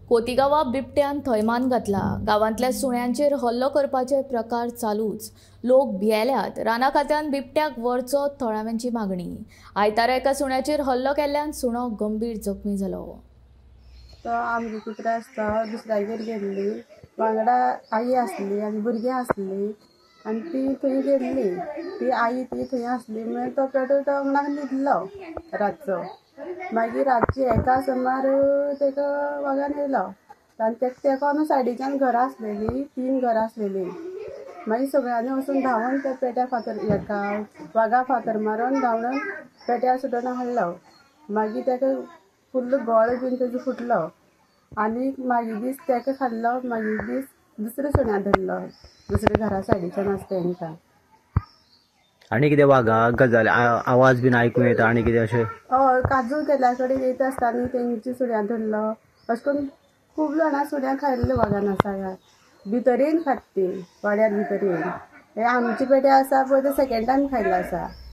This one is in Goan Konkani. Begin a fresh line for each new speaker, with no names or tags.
खोतीगांवा बिबट्यान थैमान घातला. गांवांतल्या सुण्यांचेर हल्लो करपाचे प्रकार चालूच. लोक भियेल्यात. राना खात्यान बिबट्याक व्हरचो थळाव्यांची मागणी. आयतारा एका सुण्याचेर हल्लो केल्ल्यान सुणो गंभीर जखमी जालो.
तो आमगे कुत्रो आसता दुसऱ्यागेर गेल्ली, वांगडा आई आसली आनी भुरगीं आसली आनी ती थंय गेल्ली. ती आई ती थंय आसली मागीर तो पेटो तो वांगडा न्हिदलो रातचो. मागीर रातची एका सुमार ताका वागान येयलो आनी तेका तेकोन सायडीच्यान घरां आसलेलीं, 3 घरां आसलेलीं. मागीर सगळ्यांनी वचून धांवून त्या पेट्या फातर हेका वागा फातर मारून धांवून पेट्या सुटून हाडलो. मागीर ताका फुल्ल गळो बीन तेजो फुटलो आनी मागीर दीस ताका खाल्लो. मागीर दीस दुसऱ्या सुण्या धरलो, दुसऱ्या घरा सायडीच्यान आसा तेंकां.
आनी कितें वागा गजाल आवाज बीन आयकूं येता आनी कितें अशें?
हय, काजू केल्या कडेन येता आसतना तेंची सुण्या धरलो. अशें करून खूब जाणां सुण्या खाल्ले वागान आसा ह्या भितर येवन खात ती वाड्यार भितर येवन. हे आमचे पेटे आसा पळय ते सेकेंड टायम खाल्लो आसा.